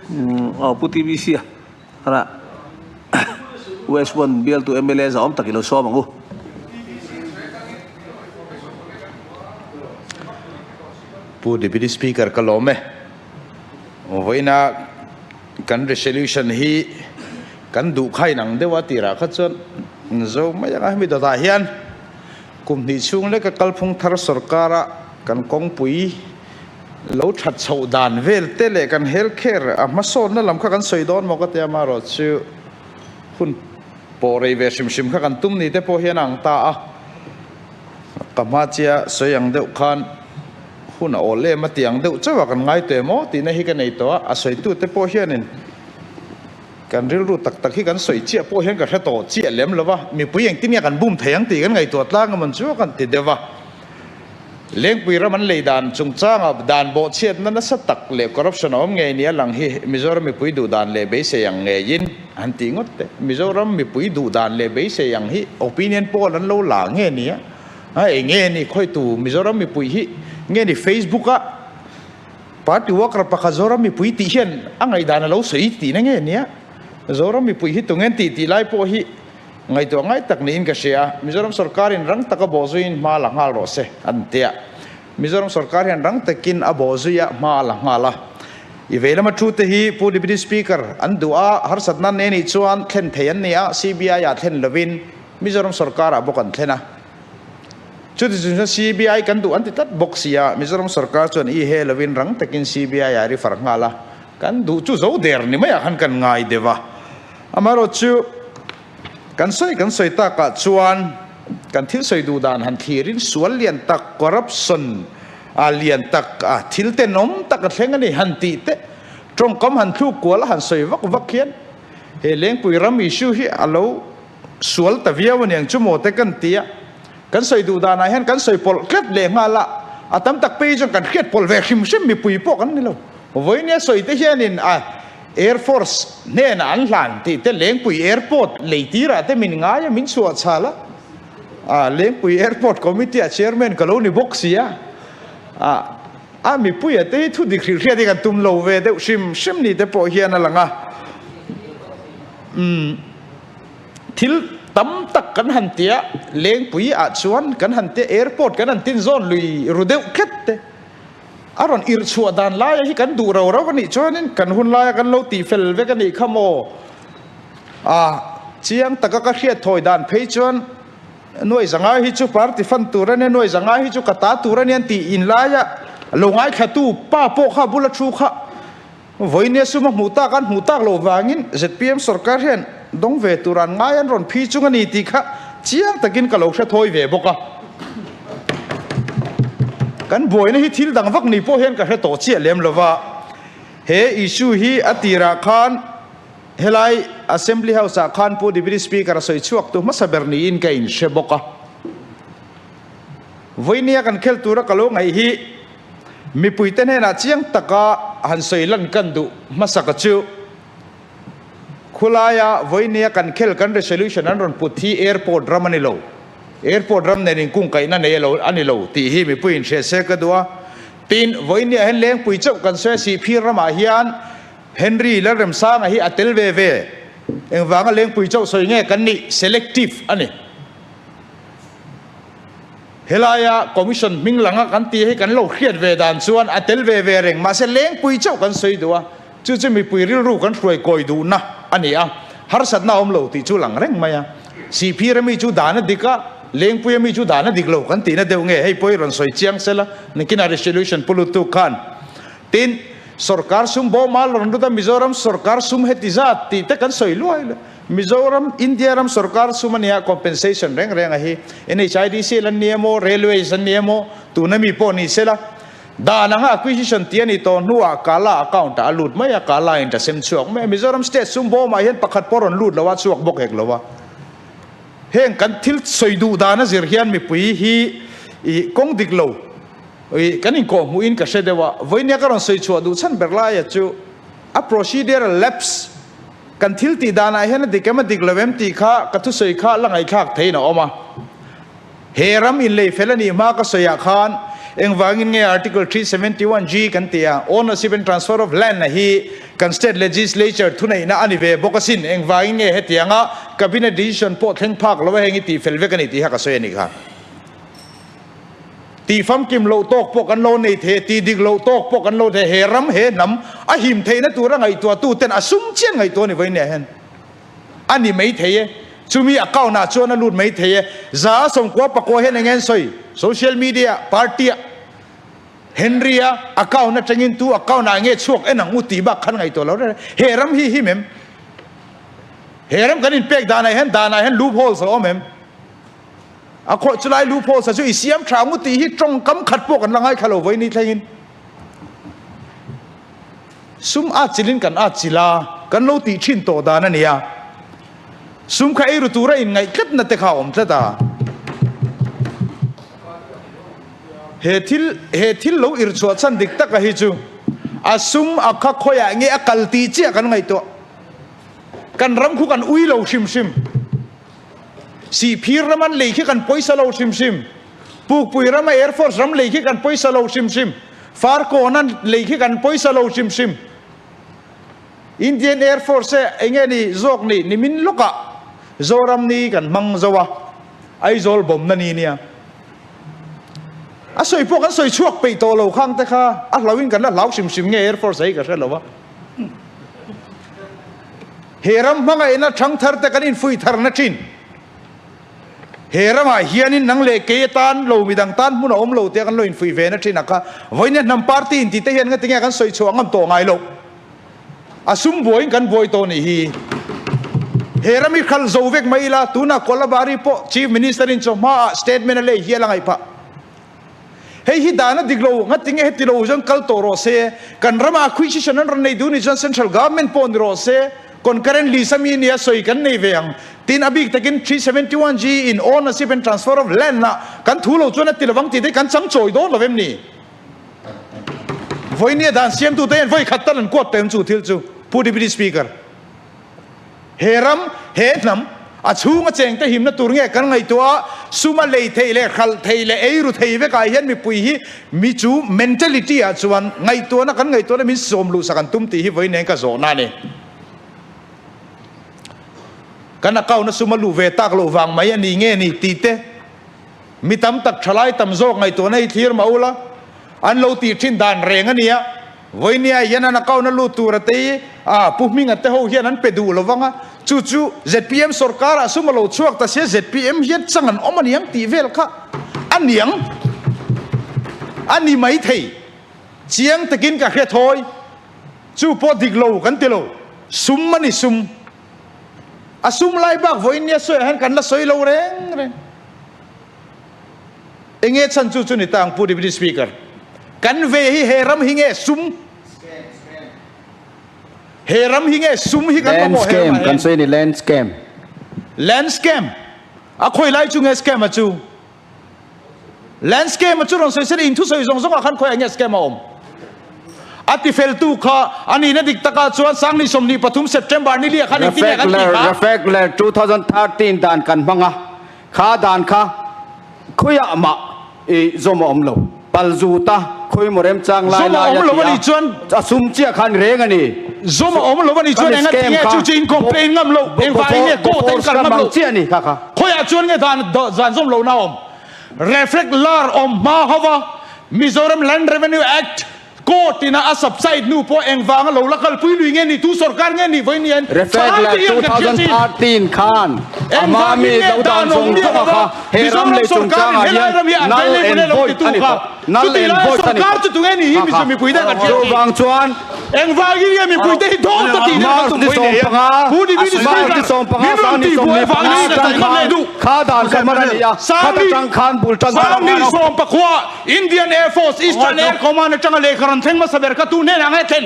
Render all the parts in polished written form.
Aw Pu TBC a Hara West 1 bialtu mla zahawm tak i lo sawm ang u. Pu Deputy Speaker ka lawm e. Vawiina kan resolution hi kan duh kha inang deuh a tirah kha chuan zo mai anga hemi dawtah hian kum hnih chhung leka kalphung thar sorkara kan kawngpui lo that chhoh dan vel te leh kan health care a hmasawnna lam kha kan sawi dawn maw ka tia amaherawh chu hun pawh rei ve hrim hrim kha kan tum ni te pawh hian a ang ta a, ka hma chia sawi ang deuh khan hun a awl em a tih ang deuh chauh a kan ngai teh maw tihna hi ka nei tawh a, a sawitu te pawh hianin kan rilru tak tak hi kan sawi chiah pawh hian ka hre tawh chiah lem lo va, mipui engtin nge kan bum thei ang tih kan ngaihtuah tlang emaw chu kan ti deuh va. Lengpui ram an lei dan chungchanga dan bawhchhiatna nasa tak leh corruption a awm ngei nia lang hi Mizoram mipui duh dan leh beisei ang ngeiin an tih ngawt teh. Mizoram mipui duh dan leh beisei ang hi opinion poll an lo la nge nia? A eng nge ni khawitu Mizoram mipui hi nge ni Facebook a party worker pakhat Zoram mipui tih hian a ngaihdan a lo sawi tihna nge nia? Zoram mipui hi tunge an tih tih lai pawh hi Ngaihtuah ngai tak niin ka hria. Mizoram sorkarin rang taka bawhzuiin hma la nghal rawh se, an ti a. Mizoram sorkar hian rang takin a bawhzui a, hma a la nghal a. I vei lama thu te hi Pu Deputy Speaker an duh a, harsatna an nei nih chuan thlen thei an ni a, CBI ah thlen lovin Mizoram sorkarah bawk an thlen a. Chuti chung chuan CBI kan duh an ti tlat bawk si a, Mizoram sorkar chuan i he lovin rang takin CBI ah refer nghal a, kan duh chu zo der ni maiah khan kan ngai deuh a. Amaherawhchu, kan sawi kan sawi takah chuan kan thil sawi duh dan han thlirin sual lian tak, corruption a lian tak, a thil tenawm tak a thleng a ni han tih te, tawngkam han thluk kual a han sawi vak vak hian he Lengpui ram issue hi a lo sual ta viau a niang chu maw te kan ti a. Kan sawi duh danah hian kan sawi pawlh tlat leh nghal a, a tam tak phei chuan kan hriat pawlh ve hrim hrim mipui pawh kan ni lo. Vawinia sawi te hianin a Air Force hnenah an hlan tih te Lengpui Airport lei tirah te min ngai a, min chhuah chhal a, a Lengpui Airport Committee ah Chairman ka lo ni bawk si a, a a mipuia te hi thu dik hrilh hriat hi kan tum lo ve deuh hrim hrim ni te pawh hian a lang a. Umm thil tam tak kan han tia Lengpui ah chuan kan han tia Airport kan han tin zawn lui ru deuh tlat te. A rawn irh chhuah dan laia hi kan duh ro ro a nih chuanin kan hun laia kan lo tih fel vek a nih kha maw? A chiang taka ka hriat thawi dan phei chuan nuai zanga hi chu party fund tur a nia, nuai zanga hi chu ka ta tur a nia an tih in laia lo ngaithlatu pa pawh kha bula thu kha vawinia sum a hmuh tak an hmuh tak loh vangin zpm sorkar hian dawng ve tur an ngai an rawn phi chung a ni tih kha chiang takin ka lo hre thawi ve bawk a. Kan buaina hi thil dang vak ni pawh hian ka hre tawh chiah lem lo va, he issue hi a tirah khan helai Assembly House ah khan Pu Deputy Speaker a sawi chhuak tu hmasa ber niin ka inhre bawk a. Vawinia kan khel tura ka lo ngaih hi mipuite hnenah chiang taka han sawi lan kan duh hmasaka chu khulaia vawinia kan khel kan resolution an rawn put hi airport ram a ni lo. Airport ram nen inkungkaihna nei lo a ni lo tih hi mipui inhriat se ka duh a. Tin, vawinia hian Lengpui chauh kan sawi a, Sihphir ramah hian Henry Lalremsanga hi a tel ve ve. Engvanga Lengpui chauh sawi nge kan nih? Selective a ni. Helaia Commission hming langa kan tih hi kan lo hriat ve dan chuan a tel ve ve reng, mahse Lengpui chauh kan sawi duh a, chu chu mipui rilru kan hruai kawi duhna a ni a, harsatna a awm lo tih chu lang reng mai a. Sihphir ami chu dan a dik a, Lengpui ami chu dan a dik lo kan tihna deuh nge, hei pawh hi rawn sawi chiang sela, nikinah resolution pu lutuk khan. Tin, sorkar sum bawma rawn lut a, Mizoram sorkar sum heti zat tih te kan sawi luai luai. Mizoram, India ram sorkar sum a nia, compensation reng reng a hi NHIDC an ni emaw, Railways an ni emaw, tuna mi pawh ni sela, dan anga acquisition tih a ni tawh hnuah Kala account ah a lut mai a, Kala in ta sem chhuak mai a. Mizoram state sum bawmah hian pakhat pawh rawn lut lo a, chhuak bawk hek lo a. Heng kan thil sawi duh dan a zir hian mipui hi i kawng dik lo i kan inkawhhmuhin ka hre deuh a. Vawinia ka rawn sawi chhuah duh chhan ber laia chu a procedural lapse, Kan thil tih danah hian a dik em a dik lo em tih kha ka thusawi kha la ngaihthlak theiin a awm a. He ram inlei fel a nih hma ka sawiah khan Engvangin nge Article 371 G kan ti a, Ownership and Transfer of Land a hi kan State Legislature thuneihna a ni ve bawk asin. Engvangin nge hetianga Cabinet decision pawh thleng phak lo a heng i tih fel vek a ni tih kha ka sawi a nih kha. Tih famkim loh tawk pawh kan lo nei thei a, tih dik loh tawk pawh kan lo thei a, he ram, he hnam a him theihna tura ngaihtuahtu ten a sum chian ngaihtuah a ni vawiin nia hian a ni mai thei e. Chumi account ah chuan a lut mai thei e. 194 hian eng nge an sawi? Social media party ah Henry a account atangin tu account ah nge chhuak en ang u tih bak khan ngaihtuah lo reng reng. He ram hi him em? He ram kan inpek danah hian danah hian loopholes a awm em? A khawih chulai loopholes a chu i siam tha ang u tih hi tawngkam khat pawh kan la ngaithla lo vawi ni thlengin. Sum at chilin kan at chil a, kan lo tih thin tawh dan a nia. Sum kha eiru tura inngaih tlatna te kha a awm tlat a. He thil he thil lo irchhuah chhan dik taka hi chu a sum a kha khawiah nge a kal tih chiah kan ngaihtuah. Kan ram khu kan ui lo hrim hrim. Sihphir ram an lei khi kan pawisa lo hrim hrim. Pukpui rama Air Force ram lei khi kan pawisa lo hrim hrim. Farkawn an lei khi kan pawisa lo hrim hrim. Indian Air Force e enge ni zawk ni nimin lawkah Zoram ni kan hmang zo a, Aizawl bawmna ni nia. A sawi pawh kan sawi chhuak peih tawh lo khang te kha a hlauhin kan la hlau hrim hrim nge Air Force a hi ka hre lo a. He ram hmangaihna thangthar te kan infuih tharna thin. He ramah hianin nang leh kei atan lo midang tan hmun a awm lo tia kan lo infuih ve na thin a kha. Vawiin hnam party inti te hian ngatinge kan sawi chhuah ngam tawh ngai loh. A sum buaiin kan buai tawh nih hi. He ram hi khalh zo vek mai ila, tunah Kolabari pawh Chief Minister in chawhmaah statement a lei hial a ngaih phah. Hei hi dan a dik lo, ngatinge heti lo chuan kal tawh rawh se, kan rama acquisition an rawn nei duh nih chuan central government pawh ni rawh se, concurrent list ami nia sawi kan nei ve ang. Tin, a bik takin 371G in ownership and transfer of land ah kan thu lo chuan a ti lovang tih te hi kan chang chawi dawn lo em ni? Vawinia dan siamtute hian vawi khat tal an kuat tawh em chu thil chu, Pu Deputy Speaker. He ram, he hnam, a chhunga chengte himna tur nge kan ngaihtuah a, suma lei theih leh hralh theih leh eiru thei vekah hian mipui hi mi chu mentality ah chuan ngaihtuahna kan ngaihtuahna min sawm luhsak an tum tih hi vawiin nen ka zawhna a ni. Kan account a suma luh ve tak loh vang mai a ni nge ni tih te mi tam tak thalai tam zawk ngaihtuahna hi thlir mah ula an lo tih thin dan reng a nia. Vawinia hian an account a lut tur a tei a, Pu Hminga te ho hian an pe duh lo vang a, chu chu zpm sorkar ah sum a lo chhuak ta sia zpm hian chang an awm aniang tih vel kha a niang a ni mai thei. Chiang takin ka hre thawi, chu pawh dik lo kan ti lo, sum a ni sum. A sum lai bak vawinia sawiah hian kan la sawi lo reng reng. Enge chhan chu chu ni ta ang Pu Deputy Speaker? Kan ve hi he ram hi nge sum? He ram hi nge sum hi kan Land mamawh he scam ramah kan hian? sawi a ni land scam. Land scam a khawi lai chu nge scam a chu? Land scam a chu rawn sawi se in thusawi zawng zawngah khan khawiah nge scam a awm? A tifeltu kha a nihna dik takah chuan Sangni 23 September ni liah khan engtin nge kan tih kha? Refek ler 2013 dan kan hmang a. Kha dan kha khawiah mah i zawm a awm lo. Pal zut a, khawi maw remchang lai Zawm a lai awm a lo ti a a, nih chuan a sum chiah khan reng a ni. Zawm a awm lo a nih chuan Khami enga scam tinge kha chu chu in complain ngam lo, engvangin nge court a in Bofors kal kha ngam mang lo. chiah a ni kha kha. Khawiah chuan nge dan dan zawm lohna a awm? Reflect lar awm hma ho va, Mizoram Land Revenue Act Court ina a subside hnu pawh engvanga lo la kalpui lui nge ni, tu sorkar nge ni vawiin hian Refek thalai leh te hian kan hriat chin. 2013 khan a hma Engvangin mi nge lo dan dan awm zawng miah zawng a lova kha he ram Mizoram lei sorkarin chungchangah helai hian ram hi an null available and lo void titu a ni kha tawh. Null chutih and laia void a ni sorkar tawh. chu tunge ni hi Kha Mizo kha. mipui te kan hriat chin. Chuvang chuan Engvangin nge mipui te hi dawt ta tih nen kan March tum ni vawiin sawm nei a panga Pu Deputy March Speaker ni 15 min rawn sang ni tih buai 15 vangin ka atang sawi ngam leh khan duh. kha dan kha hman a ni a, khata tang khan bul tan kha Sangni 14 Indian Air Force Eastern Air Command atanga lehkha rawn thleng hmasa ber kha tu hnenah nge thlen?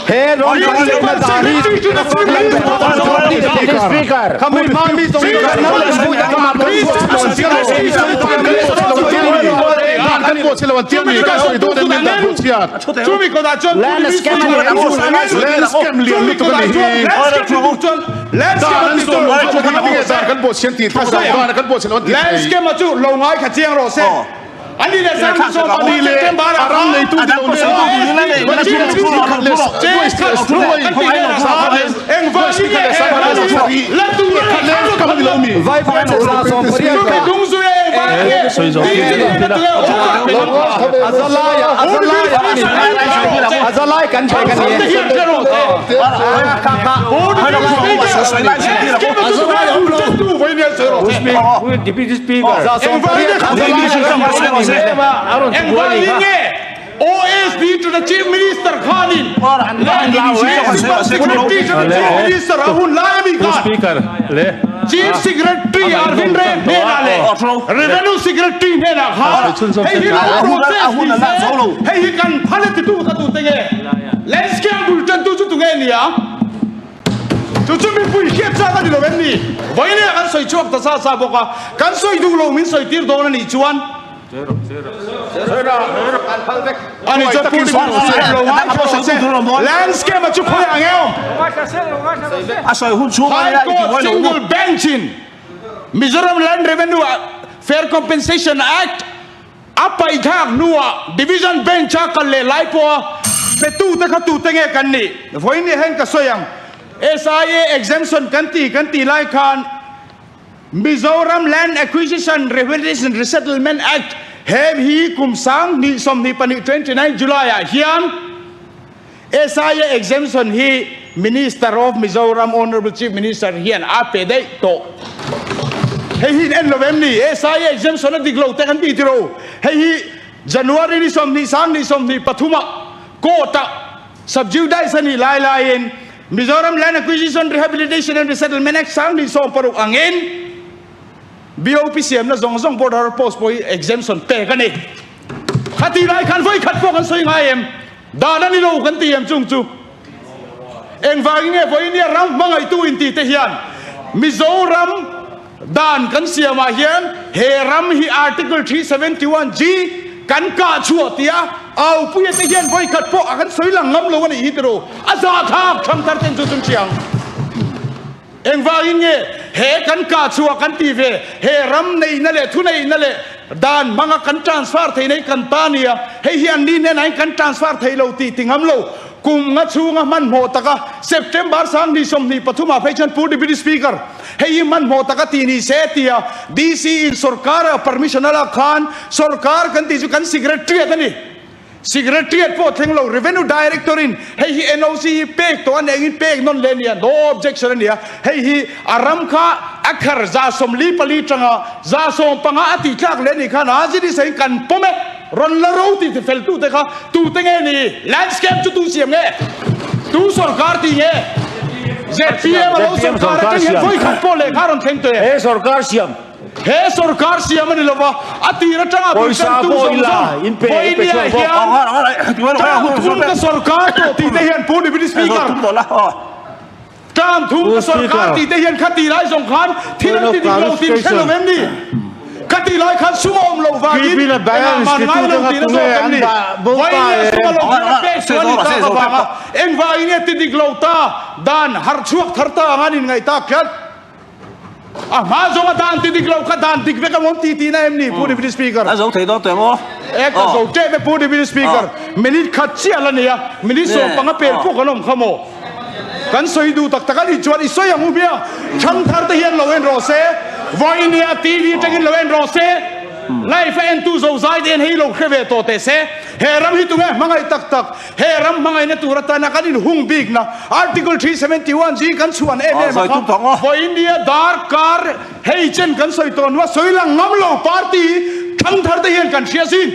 He rawn kan lehna dan hi Land scam-a chu lo ngai kha chiang rawh se. Ani leh a ram neitu ni lo nen Engvangin nge OSD to the Chief Minister khanin Secretary to the Chief Minister a hun lai ami khan Chief Secretary Arvind Ray hnenah leh Revenue Secretary hnenah khan hei hi lo process ni se hei hi kan phal e titu kha tute nge Landscape bul tantu chu tunge nia? Chu chu mipui hriat chak a ni lo em ni? Vawiin ah kan sawi chhuak ta sa sa bawk a, kan sawi duh lo min sawi tir dawn a nih chuan a ni chuan Pu Landscape a chu khawi ang em? High Court Single Bench in Mizoram Land Revenue Fair Compensation Act A paithlak hnuah Division Bench-a kal leh lai pawha petute kha tute nge kan nih? Vawiin ni hian ka sawi ang. SIA exemption kan ti kan tih lai khan Mizoram Land Acquisition Rehabilitation Resettlement Act he hi kum 2022 29 July-ah hian SIA exemption hi Minister of Mizoram Honourable Chief Minister hian a pe daih tawh. Hei hi in en lo em ni? SIA exemption a dik lo te kan ti tiro. Hei hi January ni 20 sang ni 23 ah court ah subjudice a nih lai laiin Mizoram Land Acquisition Rehabilitation and Resettlement Act sang ni 16 angin BOP siamna zawng zawng border post pawh hi exemption pek a ni. Khatih lai khan vawi khat pawh kan sawi ngai em? Dan a ni lo kan ti em chung chu? Engvangin nge vawinia ram hmangaihtu inti te hian Mizoram dan kan siamah hian he ram hi Article 371G kan kah chhuah tia aupuia te hian vawikhat pawh a kan sawi lang ngam lo a nih hi tiraw? A zahthlak thangthar ten chu chun hriang. Engvangin nge he kan kah chhuah kan ti ve? He ram neihna leh thuneihna leh dan hmanga kan transfer theihna hi kan ta nia, hei hi anni hnenah hian kan transfer thei lo tih ti ngam lo. Kum nga chhunga hmanhmawh taka September 2023 ah phei chuan Pu Deputy Speaker, hei hi hmanhmawh taka ti ni se tia DC in sorkar a permission a lak khan sorkar kan tih chu kan secretariat a ni. Secretariat pawh thleng lo, Revenue Director in hei hi NOC hi pek tawh a nih angin pek nawn leh a nia, no objection a nia, hei hi a ram kha a khar 44 tanga 15 a tih tlak leh a nih khan a zir isahin kan pawm e, rawn la ro tih fel tute kha tute nge ni? Landscape chu tu siam nge? Tu sorkar tih nge? ZPM a lo sorkar atang hian vawi khat pawh lehkha rawn thleng tawh e. He sorkar siam. He sorkar siam a ni lova, a tir atanga Pawisa bultantu pawh zawng ila zawng in pe in pe Vawinia chhuak bawk. hian term thum ka sorkar tawh tih te hian Pu Deputy Speaker, term thum Pu ka sorkar Speaker. tih te hian khati lai zawng khan thil Point an of ti dik lo tih in hre lo clarification. em ni? Khati lai khan sum a awm loh vangin Keep in a engah balance man ti ngai tu lo te kha tihna tunge zawk em an ni? dah bo ta Vawinia e. sum a lo thil a pek chu a ni tak avanga engvangin nge ti dik lo ta dan harh chhuak thar ta anga an inngaih tak tlat? A hma zawng a dan ti dik lo kha dan dik vek a awm ti tihna em ni Pu Deputy Speaker? A zo thei dawn teh maw? E ka zo tep e Pu Deputy Speaker. Minute khat chiah la nei a, minute 15 pel pawh kan awm kha maw? Kan sawi duh tak tak a nih chuan i sawi ang u hmiang. Thangthar te hian lo en rawh se, Vawinia TV atangin lo en rawh se, live a entu zozai te hian hei lo hre ve tawh teh se. He ram hi tunge hmangaih tak tak? He ram hmangaihna tur atana kan inhung bikna Article 371 zing kan chhuan em em a kha vawinia dar kar hei chen kan sawi tawh hnua sawi lang ngam lo party thangthar te hian kan hria zing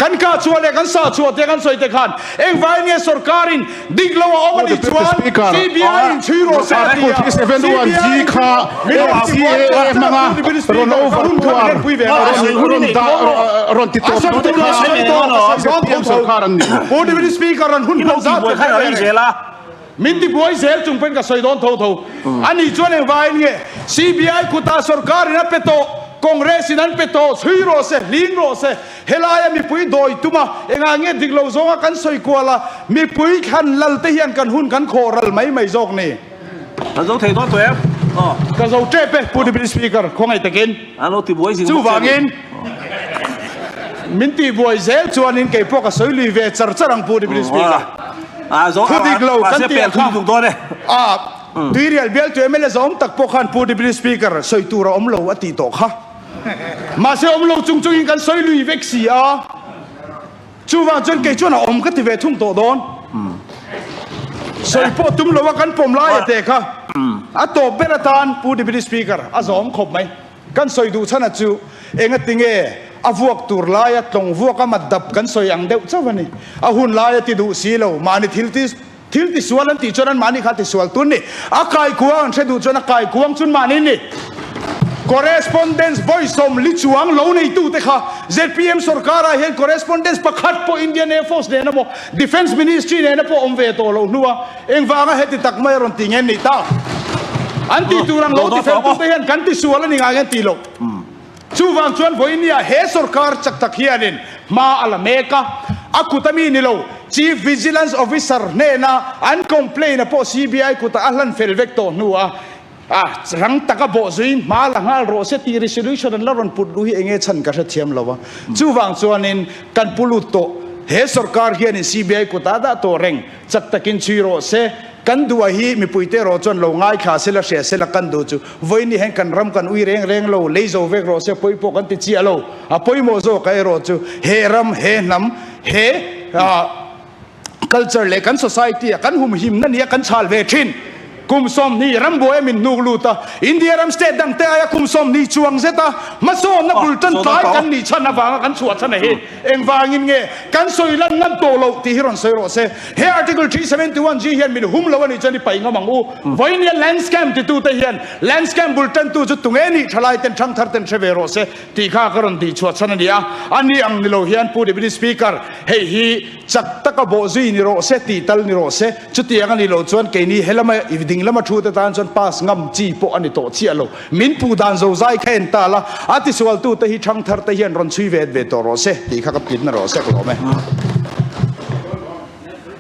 kan kah chhuah leh kan sah chhuah te kan sawi te khan engvangin nge sorkarin dik lo a awm a nih chuan CBI in chhui rawh se a ti a, CBI in CAA hmanga rawn over puar rawn dah rawn ti tawp tu te kha ZPM sorkar an ni. Pu Deputy Speaker rawn hun hman zat ka hre ve reng. Min ti buai zel chung pawhin ka sawi dawn tho tho. A nih chuan engvangin nge CBI kutah sorkarin a pe tawh, Congress in an pe tawh, chhui rawh se, hling rawh se. Helaia mipui dawi tuma engah nge dik lo zawnga kan sawi kual a, mipui thlan lal te hian kan hun kan khawh ral mai mai zawk ni. Kan zo thei dawn tawh em? Ka zo tep e, Pu Deputy Speaker, khawngaih takin. Chuvangin, min tihbuai zel chuanin kei pawh ka sawi lui ve char char ang, Pu Deputy Speaker. Thu dik lo kan tih ang kha. Tuirial bialtu mla zawm tak pawh khan Pu Deputy Speaker sawi tur a awm lo a tih tawh kha. Mahse awm lo chung chungin kan sawi lui vek si a. Chuvang chuan kei chuan a awm ka ti ve thung tawh dawn. Sawi pawh tum lo a kan pawm lai a te kha. A tawp ber atan Pu Deputy Speaker a zawm khawp mai. Kan sawi duh chhan a chu engati nge a vuak tur laia tlawng vuak a mat dap kan sawi ang deuh chauh a ni. A hun laia ti duh si lo mahni thil ti thil tisual an tih chuan an mahni kha tisual tun ni. A kaikuang an hre duh chuan a kaikuang chun mahni ni. Correspondence vawi sawmli chuang lo neitute kha zpm sorkarah hian correspondence pakhat pawh Indian Air Force nena maw Defence Ministry nena pawh awm ve tawh loh hnua engvanga heti tak mai a rawn ti nge an nih ta? An tih tur ang lo ti fel tute hian kan tisual a ni ngai an tih loh. Chuvang chuan vawinia he sorkar chak tak hianin hma a la mek a, a kut ami ni lo Chief Vigilance Officer hnena an complaint a pawh CBI kutah a hlan fel vek tawh hnuah a rang taka bawh zuiin hma la nghal rawh se tih resolution an la rawn put luh hi enge chhan ka hrethiam lo a. Chuvang chuanin kan pu lut tawh he sorkar hianin CBI kutah a dah tawh reng chak takin chhui rawh se. Kan duh a hi mipuite erawh chuan lo ngaithla sela hria sela kan duh chu vawiin hian kan ram kan ui reng reng lo, lei zo vek rawh se pawi pawh kan ti chiah lo. A pawimawh zawk a erawh chu he ram, he hnam, he culture leh kan society a kan humhimna nia kan chhal ve thin. Kum 20 rambuai a min hnuk lut a, India ram state dangte aia kum 20 chuang zeta hmasawnna bul tan tlai kan nih chhan avanga kan chhuah chhan a hi. Engvangin nge kan sawi lan ngam tawh loh tih hi rawn sawi rawh se. He Article 371 G hian min hum lo a nih chuan i paih ngam ang u. Vawinia land scam titute hian land scam bul tantu chu tunge nih thalai ten thangthar ten hre ve rawh se tih kha ka rawn tih chhuah chhan a ni a. A ni ang ni lo hian Pu Deputy Speaker, hei hi chak taka bawh zui ni rawh se tih tal ni rawh se. Chutiang a nih loh chuan keini helama i ding lama thu te tan chuan pass ngam chi pawh a ni tawh chiah lo. Min puh dan zo zai kha en ta la, a tisualtu te hi thangthar te hian rawn chhui ve ve tawh rawh se tih kha ka pitna rawh sek lawm e.